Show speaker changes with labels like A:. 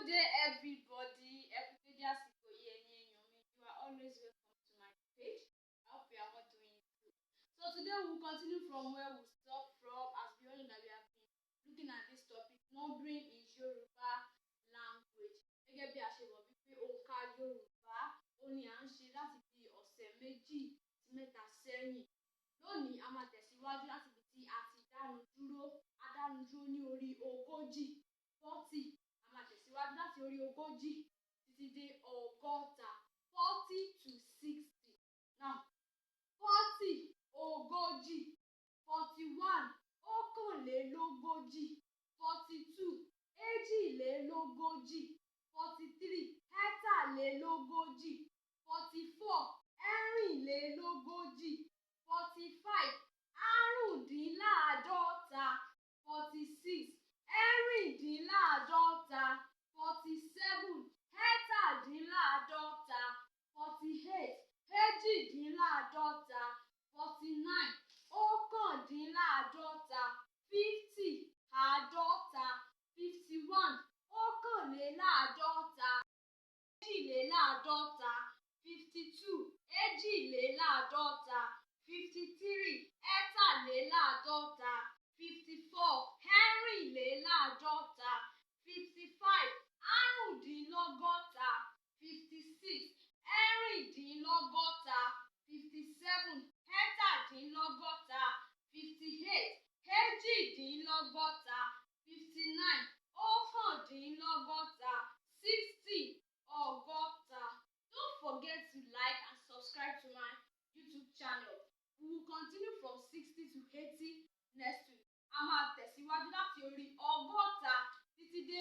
A: Good day, everybody. Ẹ kú dédé àsìkò yìí, ẹ̀yin èèyàn mi. You are always welcome to my page. I hope you are all doing good. So today we will continue from where we stopped from. As we all know that we have been looking at this topic, numbering in Yoruba language. Gẹ́gẹ́ bí a ṣe mọ̀ wípé òǹkà Yorùbá òun ni à ń ṣe láti bí ọ̀sẹ̀ 2 sí 3 sẹ́yìn. Lónìí, a máa tẹ̀síwájú láti ibi tí a ti dánu dúró. A dánu dúró ní orí 40, 40. A máa tẹ̀síwájú láti orí 40 títí dé 60, 40 to 60. Now, 40, 40. 41, 41. 42, 42. 43, 43. 44, 44. 45, 45. 46, 46. 47, 47. 48, 48. 49, 49. 50, 50. 51, 51. 52. 52, 52. 53, 53. 54, 54. 55, 55. 56, 56. 57, 57. 58, 58. 59, 59. 60, 60. Don't forget to like and subscribe to my YouTube channel. We will continue from 60 to 80 next week. A máa tẹ̀síwájú láti orí 60 títí dé